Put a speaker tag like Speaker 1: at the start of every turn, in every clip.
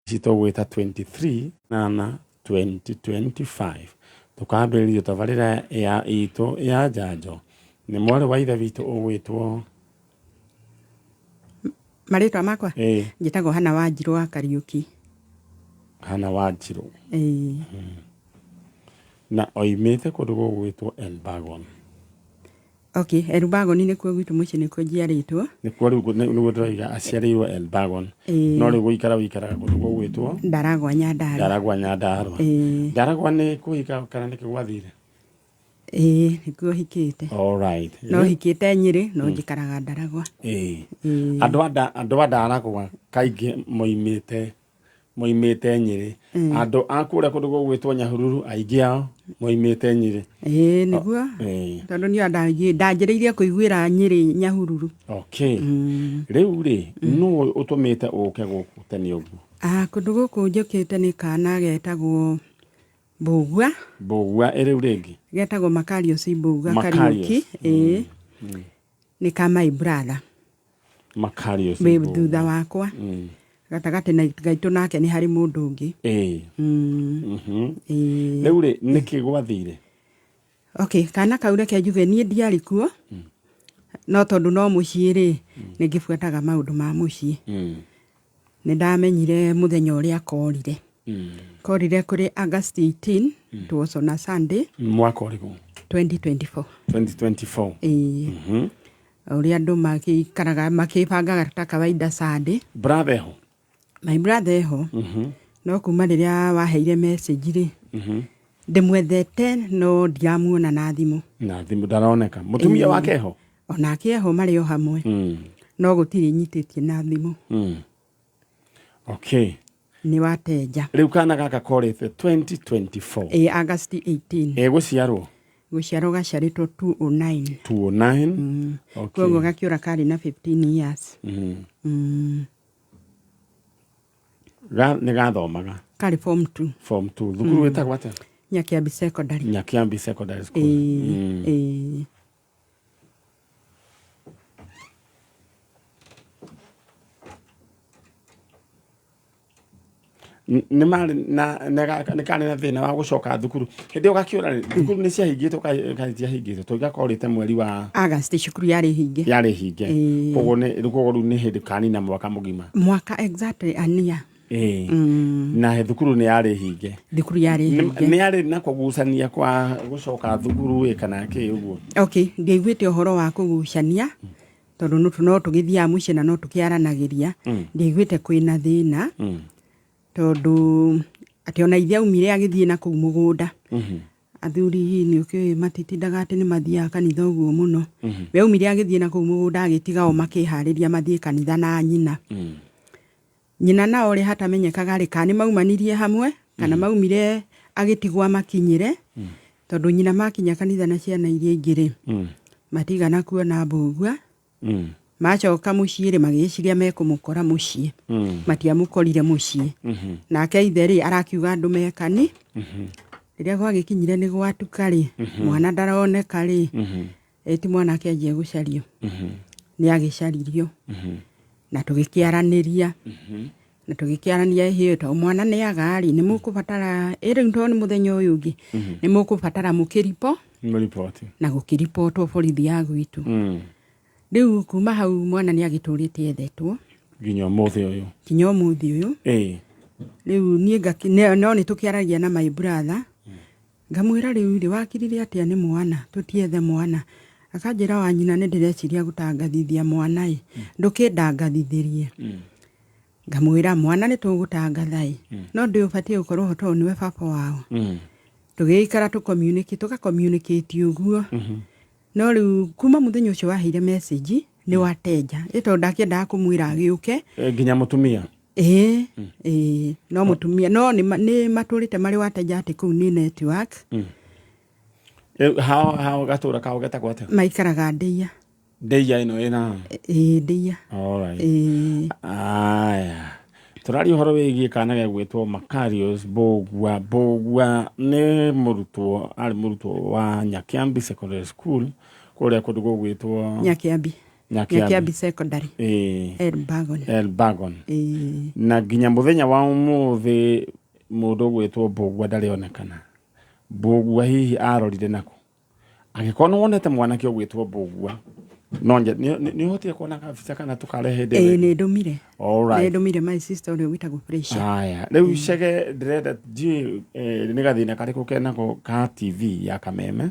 Speaker 1: Ici tũgwĩta 23 nana 2025 tũkambĩrĩria tabarĩra ya itũ ya njanjo. Nĩ mwarĩ wa ithe witũ ũgwĩtwo
Speaker 2: Marĩtwa makwa?
Speaker 1: Ĩĩ.
Speaker 2: Njĩtagwo Hannah Wanjirũ wa Kariũki.
Speaker 1: Hannah Wanjirũ.
Speaker 2: Ĩĩ.
Speaker 1: Na oimĩte kũndũ gũgwĩtwo Elbagon.
Speaker 2: Okay, Elbagon nĩkuo gwitũ mũciĩ nĩkuo njiarĩtwo.
Speaker 1: Nĩkuo rĩu nĩguo ndĩroiga aciarĩirwo Elbagon.
Speaker 2: Ĩĩ.
Speaker 1: No rĩu gũikara wĩikaraga kũndũ gũgwĩtwo
Speaker 2: Ndaragwa Nyandarua.
Speaker 1: Ndaragwa Nyandarua.
Speaker 2: Ĩĩ.
Speaker 1: Ndaragwa nĩ kũhika kana nĩkĩ gwathire?
Speaker 2: Ĩĩ, nĩkuo hikĩte.
Speaker 1: All right.
Speaker 2: No hikĩte Nyĩrĩ no njikaraga Ndaragwa.
Speaker 1: Ĩĩ.
Speaker 2: Ĩĩ.
Speaker 1: Andũ a Ndaragwa kaingĩ moimĩte moimĩte Nyĩrĩ. Andũ a kũrĩa kũndũ gũgwĩtwo Nyahururu aingĩ ao moimĩte Nyĩrĩ.
Speaker 2: Ĩĩ nĩguo.
Speaker 1: Ĩĩ.
Speaker 2: Tondũ niĩ ndanjĩrĩirie kũiguĩra Nyĩrĩ Nyahururu.
Speaker 1: Okay. Rĩu rĩ, nũ ũtũmĩte ũke gũkũ tene ũguo?
Speaker 2: Ah, kũndũ gũkũ njũkĩte nĩ kana getagwo Mbũgua.
Speaker 1: Mbũgua ĩ rĩu rĩngĩ?
Speaker 2: Getagwo Makarios Mbũgua
Speaker 1: Makarios.
Speaker 2: Kariũki. Ĩĩ. Nĩ ka my brother.
Speaker 1: Makarios
Speaker 2: Wĩ
Speaker 1: Mbũgua.
Speaker 2: thutha wakwa. Gatagatĩ na gaitũ nake nĩ harĩ mũndũ ũngĩ.
Speaker 1: Ĩĩ.
Speaker 2: Ĩĩ.
Speaker 1: Rĩu rĩ, nĩkĩ gwathire?
Speaker 2: Okay, kana kau reke njuge niĩ ndiarĩ kuo. No tondũ no mũciĩ rĩ, nĩ ngĩbuataga maũndũ ma mũciĩ. Nĩ ndamenyire mũthenya ũrĩa korire. Korire kũrĩ August 18, it was on a Sunday.
Speaker 1: Mwaka ũrĩkũ?
Speaker 2: 2024.
Speaker 1: 2024.
Speaker 2: Ĩĩ. Ũrĩa andũ magĩikaraga makĩbangaga ta kawaida Sunday.
Speaker 1: Brother eho?
Speaker 2: My brother eho. No kuma rĩrĩa waheire message rĩ, ndĩmwethete no ndiramuona na thimũ.
Speaker 1: Na thimũ ndaroneka. Mũtumia wake eho?
Speaker 2: Onake eho marĩ o hamwe. No gũtirĩ nyitĩtie na thimũ.
Speaker 1: Okay.
Speaker 2: Nĩ watenja.
Speaker 1: Rĩu kana gaka korĩte 2024.
Speaker 2: Ĩĩ, August 18.
Speaker 1: Ĩ gũciarwo?
Speaker 2: Gũciarwo gaciarĩtwo 209.
Speaker 1: 209. Okay.
Speaker 2: Koguo gakĩũra karĩ na 15 years.
Speaker 1: Nĩ gathomaga?
Speaker 2: Karĩ form 2.
Speaker 1: Form 2. Thukuru wĩtagwo atĩa?
Speaker 2: Nyakiambi Secondary.
Speaker 1: Nyakiambi Secondary School.
Speaker 2: Ĩĩ, ĩĩ.
Speaker 1: Nĩ marĩ na nĩ karĩ na thĩna wa gũcoka thukuru hĩndĩ ĩyo gakĩũra rĩ, thukuru nĩ ciahingĩtwo kana itiahingĩtwo tondũ gakorĩte mweri wa
Speaker 2: August cukuru yarĩ hinge.
Speaker 1: Yarĩ hinge.
Speaker 2: Ĩĩ.
Speaker 1: Koguo rĩu nĩ hĩndĩ kanina mwaka mũgima.
Speaker 2: Mwaka exactly ania.
Speaker 1: Ĩĩ. Na thukuru nĩ yarĩ hinge.
Speaker 2: Thukuru yarĩ hinge.
Speaker 1: Nĩ yarĩ na kũgucania kwa gũcoka thukuru ĩ kana kĩ ũguo?
Speaker 2: Okay, ndiaiguĩte ũhoro wa kũgucania tondũ no tũgĩthiaga mũciĩ na no tũkĩaranagĩria. Ndiaiguĩte kwĩna thĩna tondũ atĩ ona ithe aumire agĩthiĩ na kũu mũgũnda. Athuri nĩ ũkĩũĩ matitindaga atĩ nĩ mathiaga kanitha ũguo mũno. We aumire agĩthiĩ na kũu mũgũnda agĩtiga o makĩharĩria mathiĩ kanitha na nyina. Nyina nao ũrĩa hatamenyekaga rĩ, kana nĩ maumanirie hamwe, kana maumire agĩtigwo amakinyĩre, tondũ nyina makinya kanitha na ciana iria ingĩ rĩ, matigana kuona Mbũgua. Macoka mũciĩ rĩ, magĩciria mekũmũkora mũciĩ. Matiamũkorire mũciĩ. Nake ithe rĩ, arakiuga andũ mekani. Rĩrĩa gwagĩkinyire nĩ gwatuka rĩ, mwana ndaroneka rĩ, ĩ ti mwana akĩanjia gũcario. Nĩ agĩcaririo. Na tũgĩkĩaranĩria. Na tũgĩkĩarania ĩhĩ tondũ mwana nĩ aga rĩ, nĩ mũkũbatara, ĩ rĩu tondũ nĩ mũthenya ũyũ ũngĩ, nĩ mũkũbatara mũkĩripo.
Speaker 1: Mũriboti.
Speaker 2: Na gũkĩribotwo borithi ya gwitũ. Rĩu kuma hau mwana nĩ agĩtũrĩte ethetwo.
Speaker 1: Nginya ũmũthĩ ũyũ.
Speaker 2: Nginya ũmũthĩ ũyũ. Rĩu niĩ no nĩ tũkĩaragia na my brother. Ngamwĩra rĩu rĩ, wakirire atĩa nĩ mwana, tũtiethe mwana. Akanjĩra wa nyina nĩ ndĩreciria gũtangathithia mwana ĩ, ndũkĩndangathithĩrie. Ngamwĩra mwana nĩ tũgũtangatha ĩ, no ndũĩ ũbatiĩ gũkorwo ho tondũ nĩwe baba wao. Tũgĩikara tũ communicate, tũga communicate ũguo. No rĩu kuma mũthenya ũcio waheire message nĩ watenja. Ĩ tondũ ndakĩendaga kũmwĩra agĩũke.
Speaker 1: Nginya mũtumia?
Speaker 2: Ĩĩ, ĩĩ, no mũtumia, no nĩ matũrĩte marĩ watenja atĩ kũu nĩ network.
Speaker 1: Hao gatũra kao getagwo atĩa?
Speaker 2: Maikaraga Ndeiya.
Speaker 1: Ndeiya ĩno ĩna?
Speaker 2: Ĩĩ, Ndeiya.
Speaker 1: All right.
Speaker 2: Ĩĩ.
Speaker 1: Aya. Tũraria ũhoro wĩgiĩ kana gegwĩtwo Makarios Mbũgua. Mbũgua nĩ mũrutwo, arĩ mũrutwo wa Nyakiambi Secondary School kũrĩa kũndũ gũgwĩtwo
Speaker 2: Nyakiambi.
Speaker 1: Nyakiambi.
Speaker 2: Nyakiambi Secondary.
Speaker 1: Ĩĩ.
Speaker 2: Elbagon.
Speaker 1: Elbagon.
Speaker 2: Ĩĩ.
Speaker 1: Na nginya mũthenya wa ũmũthĩ mũndũ ũgwĩtwo Mbũgua ndarĩ onekana. Mbũgua hihi arorire nakũ? Angĩkorwo nĩ wonete mwanake ũgwĩtwo Mbũgua, no nĩ ũhotire kuona kabica kana tũkarehe hĩndĩ
Speaker 2: Ĩĩ,
Speaker 1: ĩyo?
Speaker 2: nĩ ndũmire.
Speaker 1: All right.
Speaker 2: Nĩ ndũmire my sister ũrĩa wĩtagwo Precious.
Speaker 1: Haya, rĩu cege ndĩrenda ndiũĩ nĩ gathĩna karĩkũ kenako ka TV ya Kameme,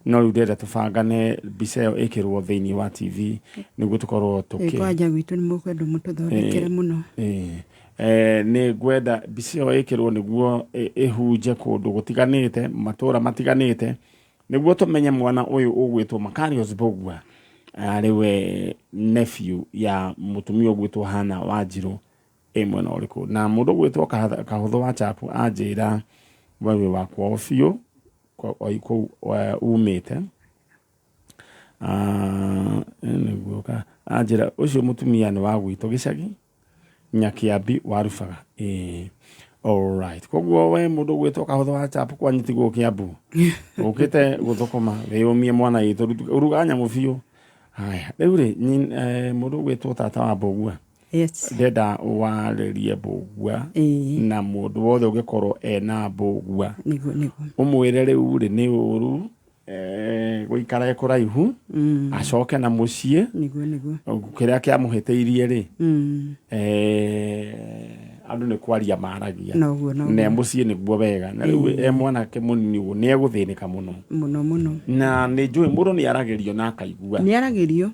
Speaker 1: no rĩu ndĩrenda tũbangane mbica ĩyo ĩkĩrwo thĩinĩ wa TV nĩguo tũkorwo tũkĩ
Speaker 2: Kwanja gwitũ nĩ mũkwendwo mũtũthondekere mũno.
Speaker 1: Nĩ ngwenda mbica ĩyo ĩkĩrwo nĩguo ĩhunje kũndũ gũtiganĩte, matũra matiganĩte, nĩguo tũmenye mwana ũyũ ũgwĩtwo Makarios Mbũgua arĩ we nephew ya mũtumia ũgwĩtwo Hannah Wanjirũ ĩ mwena ũrĩkũ. Na mũndũ ũgwĩtwo Kahũthũ wa Chapu anjĩra we wĩ wa kwao biũ, kũu umĩte. Nĩguo anjĩra ũcio mũtumia nĩ wa gwitũ gĩcagi Nyakiambi wa Rubaga. Ĩĩ. Alright. Koguo we mũndũ ũgwĩtwo Kahũthũ wa Chapu kwanyu tiguo Kĩambu. Ũkĩte gũthũkũma wĩyũmie mwana witũ ũruga nyamũ biũ. Haya, rĩu rĩ mũndũ ũgwĩtwo tata wa Mbũgua.
Speaker 2: Yes.
Speaker 1: Ndenda warĩrie Mbũgua na mũndũ wothe ũngĩkorwo ena Mbũgua.
Speaker 2: Nĩguo, nĩguo.
Speaker 1: Ũmwĩre rĩu rĩ nĩ ũru gũikara e kũraihu, acoke na mũciĩ.
Speaker 2: Nĩguo, nĩguo.
Speaker 1: Kĩrĩa kĩamũhĩtĩirie rĩ, andũ nĩ kwaria maragia.
Speaker 2: Noguo, noguo.
Speaker 1: Na e mũciĩ nĩguo wega. Na rĩu e mwanake mũnini ũguo nĩ egũthĩnĩka mũno.
Speaker 2: Mũno, mũno.
Speaker 1: Na nĩ njũĩ mũndũ nĩ aragĩrio na akaigua.
Speaker 2: Nĩ aragĩrio.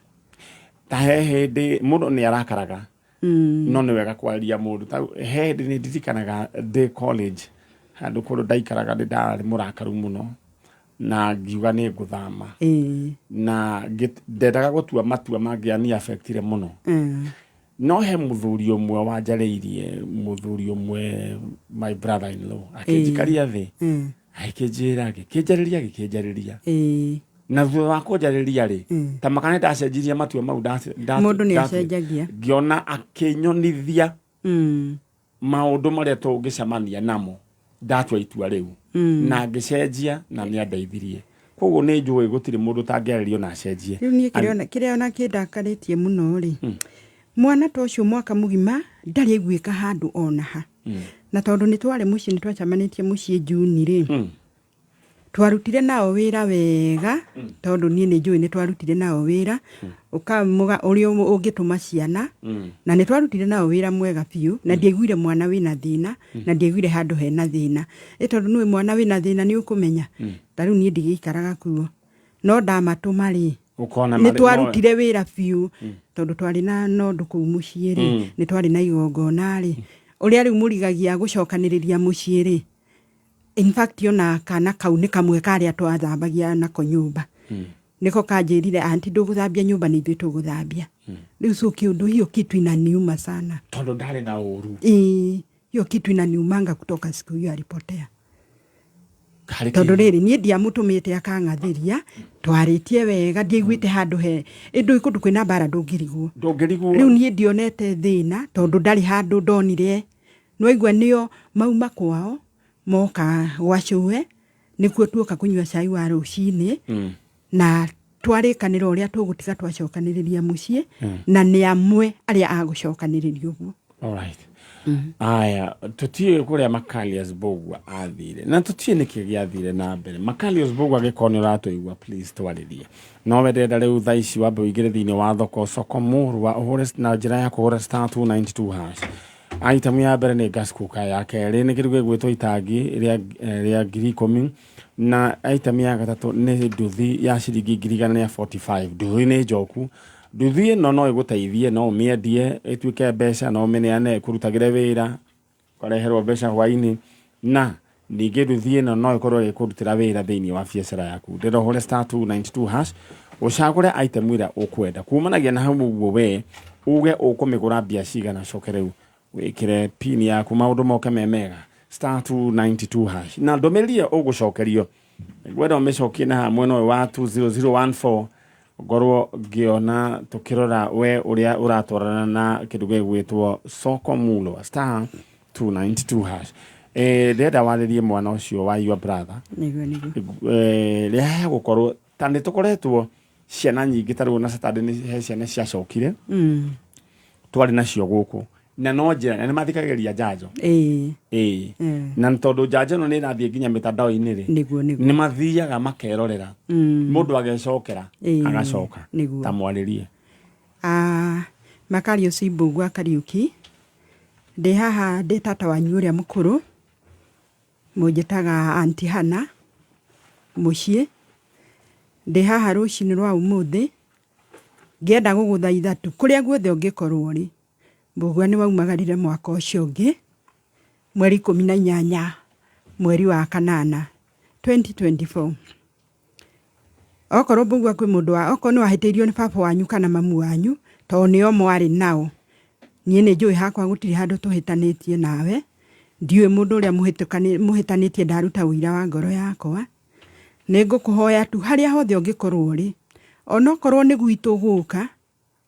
Speaker 1: Ta he hĩndĩ mũndũ nĩ arakaraga. No nĩ wega kwaria mũndũ. Ta he hĩndĩ nĩ ndirikanaga ndĩ college, handũ kũndũ ndaikaraga nĩ ndarĩ mũrakaru mũno. Na ngiuga nĩ ngũthama. Na ndendaga gũtua matua mangĩani affectire mũno. No he mũthuri ũmwe wanjarĩirie, mũthuri ũmwe my brother in law, akĩnjikaria thĩ, agĩkĩnjĩra, agĩkĩnjarĩria, agĩkĩnjarĩria. Na thutha wa kũnjarĩria rĩ, ta maka nĩ ndacenjirie matua mau
Speaker 2: Mũndũ nĩ acenjagia.
Speaker 1: Ngĩona akĩnyonithia maũndũ marĩa tũngĩcemania namo ndatua itua rĩu. Na ngĩcenjia na nĩ andeithirie. Koguo nĩ njũĩ gũtirĩ mũndũ ũtangĩarĩrio na acenjie.
Speaker 2: Rĩu niĩ kĩrĩa ona kĩndakarĩtie mũno rĩ, mwana ta ũcio mwaka mũgima ndarĩ aiguĩka handũ ona ha. Na tondũ nĩ twarĩ mũciĩ, nĩ twacemanĩtie mũciĩ Juni rĩ, twarutire nao wĩra wega, tondũ niĩ nĩ njũĩ nĩ twarutire nao wĩra, ũkamũga ũrĩa ũngĩtũma ciana, na nĩ twarutire nao wĩra mwega biũ, na ndiaiguire mwana wĩna thĩna, na ndiaiguire handũ hena thĩna. Ĩ tondũ nĩũĩ mwana wĩna thĩna nĩ ũkũmenya, ta rĩu niĩ ndigĩikaraga kuo. No ndamatũma rĩ,
Speaker 1: Ũkona
Speaker 2: nĩ
Speaker 1: marĩ
Speaker 2: twarutire wĩra biũ, tondũ twarĩ na nondũ kũu mũciĩ rĩ, nĩ twarĩ na igongona rĩ, ũrĩa rĩu mũrigagia gũcokanĩrĩria mũciĩ rĩ, in fact ona kana kau nĩ kamwe karĩa twathambagia nako nyũmba. Nĩko kanjĩrire aunty ndũgũthambia nyũmba nĩ ithuĩ tũgũthambia. Rĩu so kĩũndũ hiyo kitu inaniuma sana.
Speaker 1: Tondũ ndarĩ na ũru.
Speaker 2: Ĩĩ, hiyo kitu inaniumanga kutoka siku hiyo alipotea.
Speaker 1: Harĩ
Speaker 2: Tondũ
Speaker 1: kĩ?
Speaker 2: rĩrĩ niĩ ndiamũtũmĩte akang'athĩria, twarĩtie wega, ndiaiguĩte handũ he, ĩndũ kũndũ kwĩna mbara ndũngĩrigwo.
Speaker 1: Ndũngĩrigwo.
Speaker 2: Rĩu niĩ ndionete thĩna tondũ ndarĩ handũ ndonire. Nĩwaigua nĩo mauma kwao moka gwa cũwe, nĩkuo tuoka kũnyua cai wa rũcinĩ, na twarĩkanĩra ũrĩa tũgũtiga twacokanĩrĩria mũciĩ, na nĩ amwe arĩa agũcokanĩrĩria ũguo.
Speaker 1: Alright. Aya, tũtiũĩ kũrĩa Makarios Mbũgua athire na tũtiũĩ nĩkĩ gĩathire na mbere. Makarios Mbũgua angĩkorwo nĩ ũratũigua please twarĩrie. No we ndĩrenda rĩu thaa ici wambe ũingĩre thĩinĩ wa thoko soko mũrwa ũhũre na njĩra ya kũhũra star 292 hash. Item ya mbere nĩ gas cooker, ya kerĩ nĩ kĩndũ gĩgwĩtwo itangi rĩa 10,000, na item ya gatatũ nĩ nduthi ya ciringi ngiri igana rĩa 45. Nduthi nĩ njoku. Nduthi ĩno no ĩgũteithie, no ũmĩendie ĩtuĩke mbeca, no ũmĩneane ĩkũrutagĩre wĩra, ũkareherwo mbeca hwainĩ, na ningĩ nduthi ĩno no ĩkorwo ĩgĩkũrutĩra wĩra thĩinĩ wa biacara yaku. Ndĩrenda ũhũre star 292 hash, ũcagũre item ĩrĩa ũkwenda. Kumanagia na hau ũguo we uge ũkũmĩgũra mbia cigana, coke rĩu wĩkĩre pin yaku maũndũ moke me mega. Star 292 hash. Na ndũmĩrĩri ĩyo ũgũcokerio, ngwenda ũmĩcokie na haha mwena ũyũ wa 20014, ngorwo ngĩona tũkĩrora we ũrĩa ũratwarana na kĩndũ gĩgwĩtwo soko mulwa star 292 hash. Ndĩrenda warĩrie mwana ũcio wa your brother.
Speaker 2: Nĩguo, nĩguo.
Speaker 1: Rĩhaya gũkorwo ta nĩ tũkoretwo Ciana nyingĩ ta rĩu ona Saturday nĩ he ciana ciacokire twarĩ nacio gũkũ na no njĩra na nĩ mathikagĩrĩria njanjo. Ĩĩ. Na nĩ tondũ njanjo ĩno nĩ ĩrathiĩ nginya mĩtandao-inĩ rĩ,
Speaker 2: Nĩguo.
Speaker 1: Nĩ mathiaga makerorera, mũndũ agecokera, agacoka. Ta mwarĩrie.
Speaker 2: Ah, Makarius Mbũgua Kariũki, ndĩ haha ndĩ tata wanyu ũrĩa mũkũrũ, mũnjĩtaga Aunty Hannah mũciĩ. Ndĩ haha rũcinĩ rwa ũmũthĩ, ngĩenda gũgũthaitha tu kũrĩa guothe ũngĩkorwo ũrĩ, Mbũgua nĩ waumagarire mwaka ũcio ũngĩ, mweri 18 mweri wa kanana 2024. Okorwo Mbũgua kwĩ mũndũ wa, okorwo nĩ wahĩtĩirio nĩ baba wanyu kana mamu wanyu, tondũ nĩo mwarĩ nao, niĩ nĩ njũĩ hakwa gũtirĩ handũ tũhĩtanĩtie nawe, ndiũĩ mũndũ ũrĩa mũhĩtanĩtie ndaruta ũira wa ngoro yakwa. Nĩ ngũkũhoya tu harĩa hothe ũngĩkorwo ũrĩ, onokorwo nĩ gwitũ ũgũka,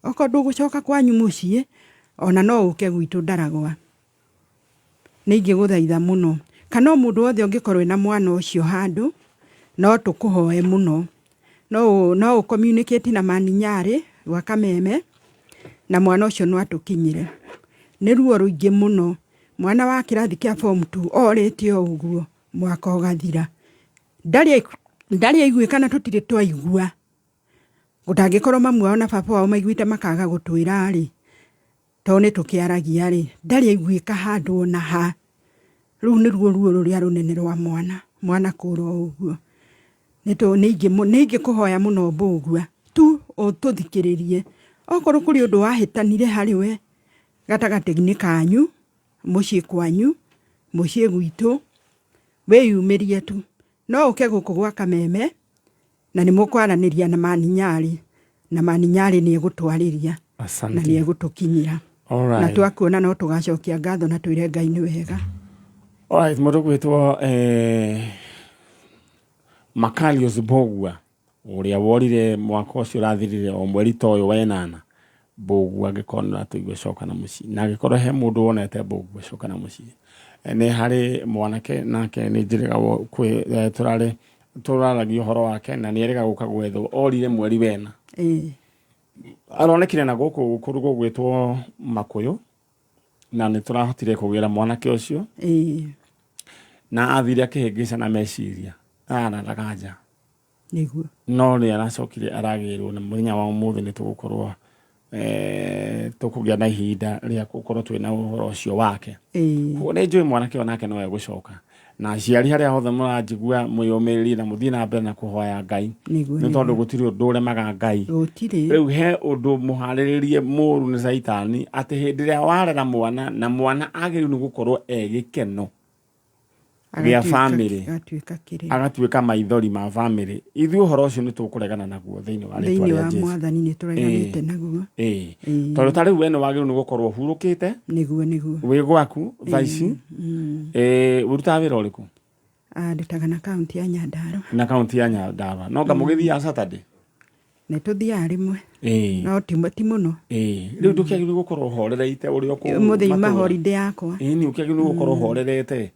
Speaker 2: okorwo ndũgũcoka kwanyu mũciĩ, ona no ũke gwitũ Ndaragwa. Nĩ ingĩgũthaitha mũno. Kana o mũndũ wothe ũngĩkorwo ena mwana ũcio handũ, no tũkũhoe mũno. No ũ communicate na Maninyarĩ gwa Kameme, na mwana ũcio no atũkinyĩre. Nĩ ruo rũingĩ mũno. Mwana wa kĩrathi kĩa form 2 orĩte o ũguo mwaka ũgathira. Ndarĩ aiguĩka na tũtirĩ twaigua. Gũtangĩkorwo mamu wao na baba wao maiguĩte makaga gũtwĩra rĩ, tondũ nĩ tũkĩaragia rĩ, ndarĩ aiguĩka handũ ona ha. Rũu nĩruo ruo rũrĩa rũnene rwa mwana, mwana kũra o ũguo. Nĩ ingĩkũhoya mũno Mbũgua tu ũtũthikĩrĩrie. Okorwo kũrĩ ũndũ wahĩtanire harĩ we gatagatĩ-inĩ kanyu, mũciĩ kwanyu, mũciĩ gwitũ, wĩyumĩrie tu. No ũke gũkũ gwa Kameme na nĩ mũkwaranĩria na Maninyarĩ, na Maninyarĩ nĩ egũtwarĩria na
Speaker 1: Asante.
Speaker 2: nĩ egũtũkinyĩra.
Speaker 1: Alright.
Speaker 2: Na twakuona no tũgacokia ngatho na twĩre Ngai nĩ wega.
Speaker 1: Alright, mũndũ gwĩtwo Makarius Mbũgua ũrĩa worire mwaka ũcio ũrathirire o mweri ta ũyũ wa ĩnana. Mbũgua angĩkorwo nĩ ũratũigua coka na mũciĩ, na angĩkorwo he mũndũ wonete Mbũgua coka na mũciĩ. Nĩ harĩ mwanake nake nĩ njĩrĩga kwĩ tũrarĩ tũraragia ũhoro wake na nĩ erĩga gũka gwethwo, orire mweri wena. Aronekire na gũkũ kũndũ gũgwĩtwo Makũyũ na nĩ tũrahotire kũgĩra mwanake ũcio. Na athire akĩhĩngĩca na meciria arararaga nja.
Speaker 2: Nĩguo.
Speaker 1: No nĩ aracokire aragĩrwo na mũthenya wa ũmũthĩ nĩ tũgũkorwo tũkũgĩa na ihinda rĩa gũkorwo twĩna ũhoro ũcio wake. Koguo nĩ njũĩ mwanake ũyũ nake no egũcoka. Na aciari harĩa hothe mũranjigua mwĩyũmĩrĩrie na mũthiĩ na mbere na kũhoya Ngai. Nĩ tondũ gũtirĩ ũndũ ũremaga Ngai.
Speaker 2: Gũtirĩ.
Speaker 1: Rĩu he ũndũ mũharĩrĩrie mũru nĩ caitani atĩ hĩndĩ ĩrĩa warera mwana na mwana agĩrĩirwo nĩ gũkorwo e gĩkeno gĩa bamĩrĩ,
Speaker 2: Agatuĩka kĩrĩa.
Speaker 1: Agatuĩka maithori ma bamĩrĩ. Ithuĩ ũhoro ũcio nĩ tũkũregana naguo thĩinĩ wa rĩtwa
Speaker 2: Thĩinĩ
Speaker 1: rĩa
Speaker 2: wa
Speaker 1: Jesu.
Speaker 2: Mwathani nĩ tũreganĩte naguo.
Speaker 1: Tondũ ta rĩu we nĩ wagĩrĩirwo nĩ gũkorwo ũhurũkĩte.
Speaker 2: Nĩguo.
Speaker 1: Wĩ gwaku thaa ici. Ũrutaga wĩra ũrĩkũ?
Speaker 2: Ndutaga na kaunti ya Nyandarua.
Speaker 1: Na kaunti ya Nyandarua. No nga mũgĩthiaga Saturday?
Speaker 2: Nĩ tũthiaga rĩmwe. No ti mũno.
Speaker 1: Rĩu ndũkĩagĩrĩirwo gũkorwo ũhorereite ũrĩ o kũu
Speaker 2: Mũthenya
Speaker 1: matũũra.
Speaker 2: holiday yakwa.
Speaker 1: Nĩ ũkĩagĩrĩirwo gũkorwo ũhorerete.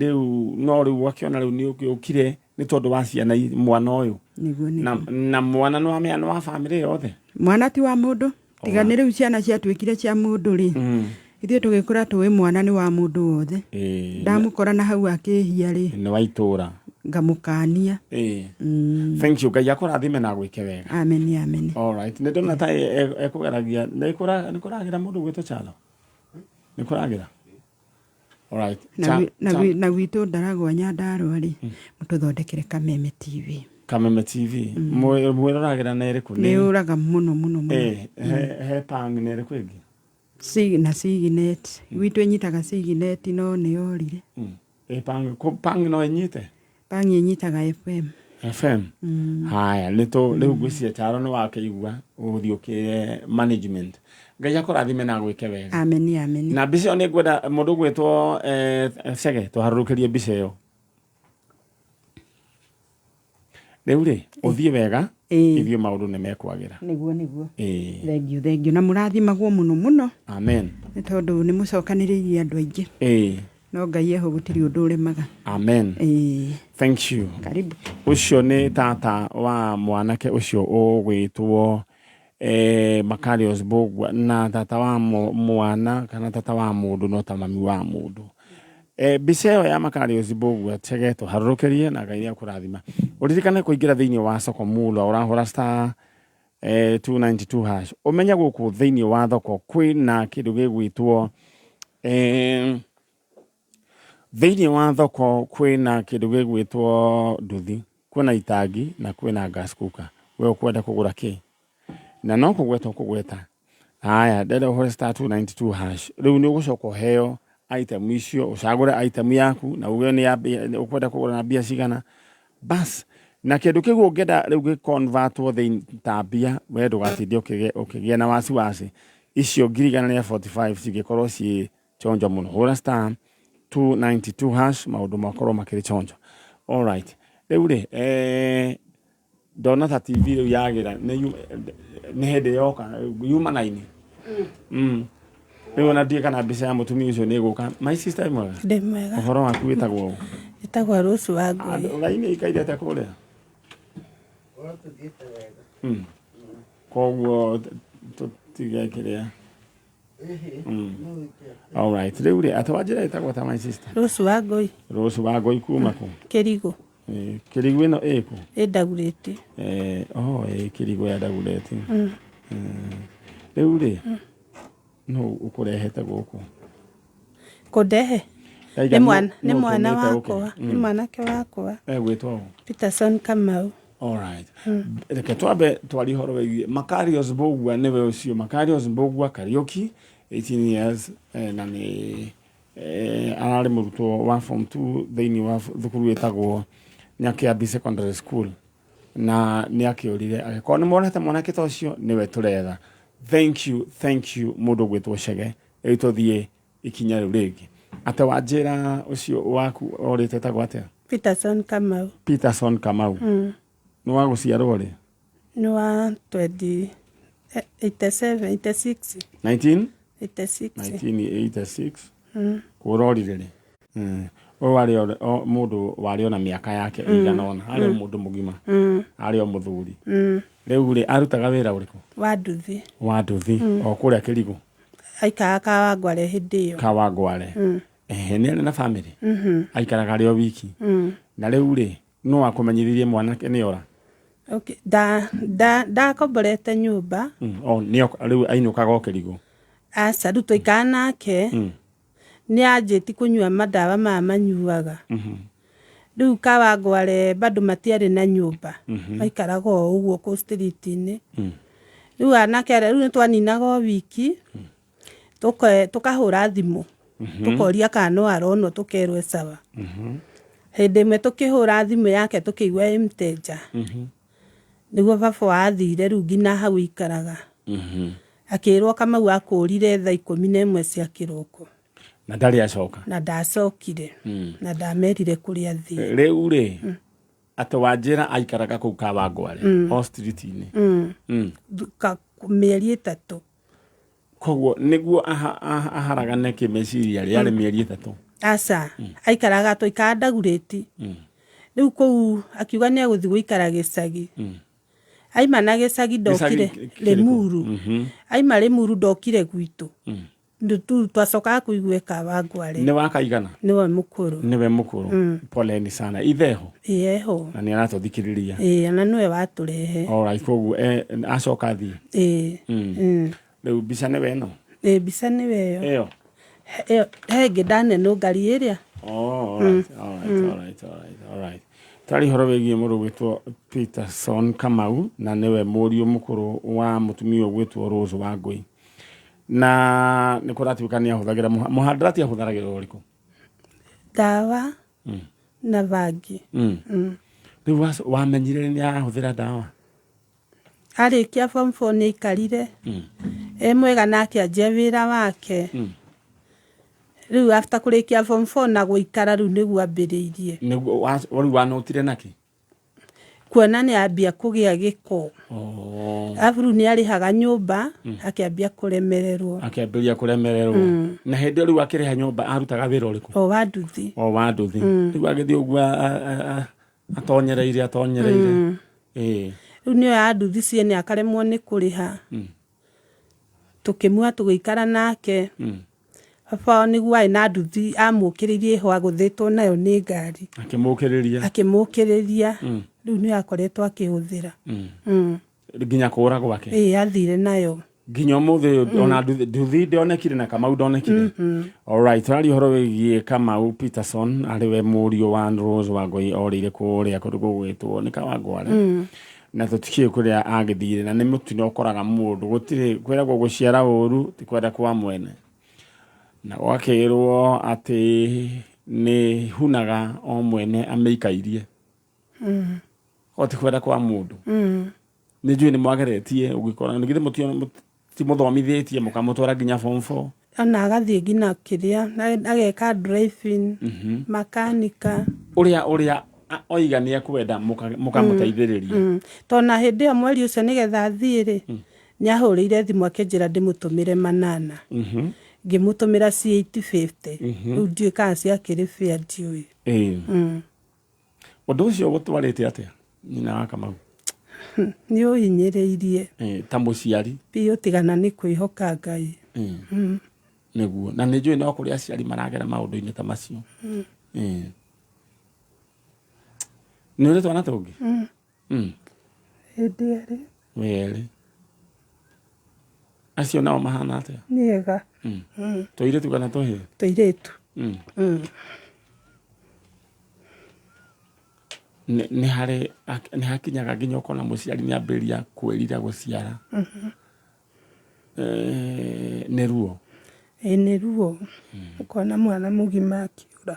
Speaker 1: Rĩu no rĩu ũgakĩona rĩu nĩ ũkĩũkire nĩ tondũ wa ciana mwana ũyũ.
Speaker 2: Nĩguo.
Speaker 1: Na mwana nĩ wamenya nĩ wa bamĩrĩ yothe.
Speaker 2: Mwana ti wa mũndũ. Tiga nĩ rĩu ciana ciatuĩkire cia mũndũ rĩ. Ithuĩ tũgĩkũra tũĩ mwana nĩ wa mũndũ wothe. Ndamũkora na hau akĩhia rĩ.
Speaker 1: Nĩ wa itũũra.
Speaker 2: Ngamũkania.
Speaker 1: Thank you. Ngai akũrathime na agwĩke wega.
Speaker 2: Amen, amen.
Speaker 1: All right. Nĩ ndona ta ekũgeragia. Nĩ kũragĩra mũndũ gwĩtwo Kyalo? Nĩ kũragĩra? All right.
Speaker 2: Na gwitũ Ndaragwa Nyandarua rĩ, mũtũthondekere Kameme TV.
Speaker 1: Kameme TV. Mwĩroragĩra na ĩrĩkũ?
Speaker 2: Nĩ ũraga mũno mũno mũno.
Speaker 1: He pang nĩ ĩrĩkũ ĩngĩ?
Speaker 2: Na Signet. Gwitũ ĩnyitaga Signet no nĩ yorire.
Speaker 1: Pang no ĩnyite?
Speaker 2: Pang ĩnyitaga FM.
Speaker 1: FM. Haya, nĩ tũ rĩu ngwĩciria Kyalo nĩ wakĩigua ũgũthiĩ ũkĩre management. Ngai akũrathime na agwĩke wega.
Speaker 2: Amen, amen.
Speaker 1: Na mbica ĩyo nĩ ngwenda mũndũ ũgwĩtwo Chege tũharũrũkĩrie mbica ĩyo. Rĩu rĩ, ũthiĩ wega, ithuĩ maũndũ nĩ mekwagĩra.
Speaker 2: Nĩguo. Thengiũ, thengiũ. Na mũrathimagwo mũno mũno.
Speaker 1: Amen.
Speaker 2: Nĩ tondũ nĩ mũcokanĩrĩirie andũ aingĩ. No Ngai eho gũtirĩ ũndũ ũremaga.
Speaker 1: Amen.
Speaker 2: Ĩĩ.
Speaker 1: Thank you.
Speaker 2: Karibu.
Speaker 1: Ũcio nĩ tata wa mwanake ũcio ũgwĩtwo Makarios Mbũgua, na tata wa mwana kana tata wa mũndũ no ta mami wa mũndũ. Mbica ĩyo ya Makarios Mbũgua Chege tũharũrũkĩrie na Ngai nĩekũrathima. Ũririkane kũingĩra thĩinĩ wa soko Mulwa ũrahũra star 292 hash. Ũmenye gũkũ thĩinĩ wa thoko kwĩna kĩndũ gĩgwĩtwo thĩinĩ wa thoko kwĩna kĩndũ gĩgwĩtwo nduthi, kwĩna itangi na kwĩna gas cooker. We ũkwenda kũgũra kĩ? Na no kũgweta ũkũgweta. Haya, ndĩrenda ũhũre star 292 hash. Rĩu nĩ ũgũcoka ũheo item icio, ũcagũre item yaku na uge nĩ ya ũkwenda kũgũra na mbia cigana. Bas, na kĩndũ kĩu ũngĩenda rĩu gĩconvertwo thĩinĩ ta mbia, we ndũgatinde ũkĩgĩa na wasiwasi. Icio ngiri igana rĩa 45 cingĩkorwo ciĩ chonjo mũno. Hũra star 292 hash, maũndũ makorwo makĩrĩ chonjo. Alright. Rĩu rĩ, ndona ta TV rĩu yagĩra, nĩ hĩndĩ yoka, yuma naini. Rĩu ona ndiũĩ kana mbica ya mũtumia ũcio nĩ ĩgũka. My sister, wĩ mwega?
Speaker 3: Ndĩ mwega.
Speaker 1: Ũhoro waku wĩtagwo ũ?
Speaker 3: Njĩtagwo Rose wa Ngũi.
Speaker 1: Andũ raini ĩikaire atĩa kũrĩa? Koguo tũtige kĩrĩa. Alright, rĩu rĩ, atĩ wanjĩra ĩtagwo ta my sister?
Speaker 3: Rose wa Ngũi.
Speaker 1: Rose wa Ngũi kuma kũ?
Speaker 3: Kĩrigũ.
Speaker 1: Kĩrigũ ĩno ĩkũ?
Speaker 3: Ĩ Ndagurĩti.
Speaker 1: Oh, Kĩrigũ ya Ndagurĩti. Rĩu rĩ, nũ ũkũrehete gũkũ?
Speaker 3: Kũndehe?
Speaker 1: Ndaiga
Speaker 3: Nĩ mwana,
Speaker 1: nũ
Speaker 3: nĩ mwana
Speaker 1: ũtũmĩte ũke?
Speaker 3: wakwa, nĩ mwanake wakwa.
Speaker 1: Egwĩtwo ũ?
Speaker 3: Peterson Kamau.
Speaker 1: Alright. Reke twambe twarie ũhoro wĩgiĩ Makarios Mbũgua, nĩwe ũcio Makarios Mbũgua Kariũki, 18 years, na nĩ ararĩ mũrutwo wa form 2 thĩinĩ wa thukuru ĩtagwo Nyakiambi Secondary School, na nĩ akĩũrire. Angĩkorwo nĩ muonete mwanake ta ũcio, nĩwe tũretha. Thank you, thank you mũndũ ũgwĩtwo Chege. Rĩu tũthiĩ ikinya rĩu rĩngĩ. Ate wanjĩra ũcio waku orĩte etagwo atĩa?
Speaker 3: Peterson Kamau.
Speaker 1: Peterson Kamau. Nĩ wa gũciarwo rĩ?
Speaker 3: Nĩ wa twenty eighty-seven, eighty-six.
Speaker 1: Nineteen?
Speaker 3: Eighty-six.
Speaker 1: 1986. Kũrorire rĩ? Ũyũ warĩ o mũndũ warĩ ona mĩaka yake ĩigana ũna, arĩ o mũndũ mũgima. Arĩ o mũthuri. Rĩu rĩ, arutaga wĩra ũrĩkũ?
Speaker 3: Wa nduthi.
Speaker 1: Wa nduthi, o kũrĩa Kĩrigũ?
Speaker 3: Aikaraga Kawangware hĩndĩ ĩyo.
Speaker 1: Kawangware. Nĩ arĩ na family? Aikaraga arĩ o wiki. Na rĩu rĩ, no akũmenyithirie mwanake nĩ ora?
Speaker 3: Okay, ndakomborete nyũmba.
Speaker 1: O, nĩ rĩu ainũkaga o Kĩrigũ?
Speaker 3: Aca, rĩu twaikara nake. Nĩ anjĩti kũnyua mandawa maya manyuaga. Rĩu Kawangware bado matiarĩ na nyũmba. Maikaraga o ũguo kũu street-inĩ. Rĩu anake arĩa, rĩu nĩ twaninaga o wiki, tũkahũra thimũ. Tũkoria kana no aronwo, tũkerwo sawa. Hĩndĩ ĩmwe tũkĩhũra thimũ yake tũkĩigua ĩ mteja. Nĩguo baba athire rĩu nginya hau aikaraga. Akĩrwo Kamau akũrire thaa 11 cia kĩroko.
Speaker 1: Na ndarĩ acoka?
Speaker 3: Na ndacokire. Na ndamerire kũrĩa athiĩ.
Speaker 1: Rĩu rĩ, atĩ wanjĩra aikaraga kũu Kawangware, o street-inĩ.
Speaker 3: Mĩeri 3.
Speaker 1: Koguo nĩguo aharagane kĩmeciria rĩ, yarĩ mĩeri 3.
Speaker 3: Aca, aikaraga twaikaraga Ndagurĩti. Rĩu kũu akiuga nĩ egũthiĩ gũikara gĩcagi. Aima na gĩcagi ndokire
Speaker 1: Gĩcagi kĩrĩkũ?
Speaker 3: Limuru. Aima Limuru ndokire gwitũ. Ndu twacokaga kũigua Kawangware.
Speaker 1: Nĩ wa kaigana?
Speaker 3: Nĩwe mũkũrũ.
Speaker 1: Nĩwe mũkũrũ. Poleni sana. Itheho?
Speaker 3: Ĩĩ, eho.
Speaker 1: Na nĩ aratũthikĩrĩria.
Speaker 3: Ĩĩ, ona nĩwe watũrehe.
Speaker 1: Alright, koguo acoka athiĩ?
Speaker 3: Ĩĩ.
Speaker 1: Rĩu mbica nĩwe ĩno?
Speaker 3: Ĩĩ, mbica nĩwe ĩyo.
Speaker 1: Ĩyo?
Speaker 3: Ĩyo, he ĩngĩ ndanenũngari ĩrĩa.
Speaker 1: Oh, alright, alright, alright, alright, alright. Twari ũhoro wĩgiĩ mũndũ ũgwĩtwo Peterson Kamau, na nĩwe mũriũ mũkũrũ wa mũtumia ũgwĩtwo Rose Wangũi. Na nĩ kũratuĩka nĩ ahũthagĩra mũhandarati ahũthagĩra ũrĩkũ?
Speaker 3: Ndawa na bangi.
Speaker 1: Rĩu wamenyire nĩ arahũthĩra ndawa?
Speaker 3: Arĩkia form 4 nĩ aikarire. E mwega na akĩanjia wĩra wake. Rĩu after kũrĩkia form 4 na gũikara rĩu nĩguo ambĩrĩirie.
Speaker 1: Nĩguo rĩu wanotire nakĩ?
Speaker 3: Kuona nĩ ambia kũgĩa gĩko.
Speaker 1: Oh.
Speaker 3: Arabu rĩu nĩ arĩhaga nyũmba, akĩambia kũremererwo.
Speaker 1: Akĩambĩrĩria kũremererwo. Na hĩndĩ ĩyo rĩu akĩrĩha nyũmba arutaga wĩra ũrĩkũ?
Speaker 3: O wa nduthi.
Speaker 1: O wa nduthi. Rĩu agĩthiĩ ũguo atonyereire atonyereire. Ĩĩ.
Speaker 3: Rĩu nĩ oya nduthi ciene akaremwo nĩ kũrĩha. Tũkĩmua tũgĩikara nake. Baba wao nĩguo arĩ na nduthi amũkĩrĩirie ĩho agũthĩtwo nayo nĩ ngari.
Speaker 1: Akĩmũkĩrĩria.
Speaker 3: Akĩmũkĩrĩria. Rĩu nĩyo akoretwo akĩhũthĩra.
Speaker 1: Nginya kũra gwake.
Speaker 3: Ĩĩ, athire nayo.
Speaker 1: Nginya ũmũthĩ ona nduthi ndĩonekire na Kamau ndonekire. Alright, tũraria ũhoro wĩgiĩ Kamau Peterson, arĩ we mũriũ wa Rose Wangũi orĩire kũrĩa kũndũ gũgwĩtwo nĩ Kawangware. Na tũtikĩũĩ kũrĩa agĩthire, na nĩ mũtino ũkoraga mũndũ, gũtirĩ kwĩragwo gũciara ũru ti kwenda kwa mwene, na gwakĩrwo atĩ nĩ hunaga o mwene amĩikairie o ti kwenda kwa mũndũ. Nĩ njũĩ nĩ mwageretie ũgĩkora nĩ githĩ timũthomithĩtie mũkamũtwara nginya form 4?
Speaker 3: Ona agathiĩ nginya kĩrĩa ageka driving, makanika.
Speaker 1: Ũrĩa oiga nĩ ekwenda mũkamũteithĩrĩria.
Speaker 3: Tondũ na hĩndĩ ĩyo mweri ũcio nĩgetha athiĩ rĩ, nĩ ahũrĩire thimũ akĩnjĩra ndĩmũtũmĩre 800. Ngĩmũtũmĩra ci 850. Rĩu ndiũĩ kana ciakĩrĩ fair, ndiũĩ.
Speaker 1: Ũndũ ũcio gũtwarĩte atĩa, nyina wa Kamau?
Speaker 3: Nĩ ũhinyĩrĩirie.
Speaker 1: Ta mũciari.
Speaker 3: Biũ, tigana nĩ kwĩhoka Ngai.
Speaker 1: Nĩguo, na nĩ njũĩ no kũrĩ aciari maragera maũndũ-inĩ ta macio. Nĩ ũrĩ twana tũngĩ?
Speaker 3: Hĩndĩ erĩ.
Speaker 1: Werĩ. Acio nao mahana atĩa?
Speaker 3: Nĩ ega.
Speaker 1: Tũirĩtu kana tũhĩĩ?
Speaker 3: Tũirĩtu.
Speaker 1: Nĩ harĩ nĩ hakinyaga nginya ũkona mũciari nĩ ambĩrĩria kwĩrira gũciara. Nĩ ruo.
Speaker 3: Ĩĩ, nĩ ruo. Ũkona mwana mũgima akĩũra.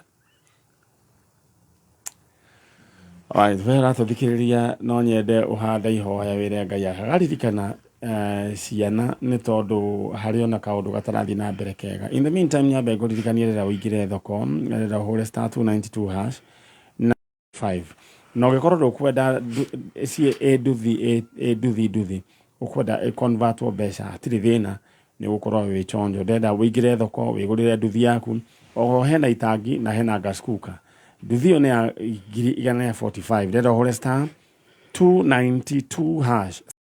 Speaker 1: Alright, we ũratũthikĩrĩria, no nyende ũhande ihoya wĩre Ngai akaririkana ciana, nĩ tondũ harĩ ona kaũndũ gatarathiĩ na mbere kega. In the meantime, nyambe ngũririkanie rĩrĩa ũingĩre thoko, rĩrĩa ũhũre *292# na 5, na ũngĩkorwo ndũkwenda ciĩ ĩ nduthi, ĩ nduthi nduthi ũkwenda ĩ convertwo mbeca, hatirĩ thĩna, nĩ ũgũkorwo wĩ chonjo. Ndĩrenda ũingĩre thoko wĩgũrĩre nduthi yaku. Oho hena itangi na hena gas cooker. Nduthi ĩyo nĩ ya 100,045. Ndĩrenda ũhũre *292#.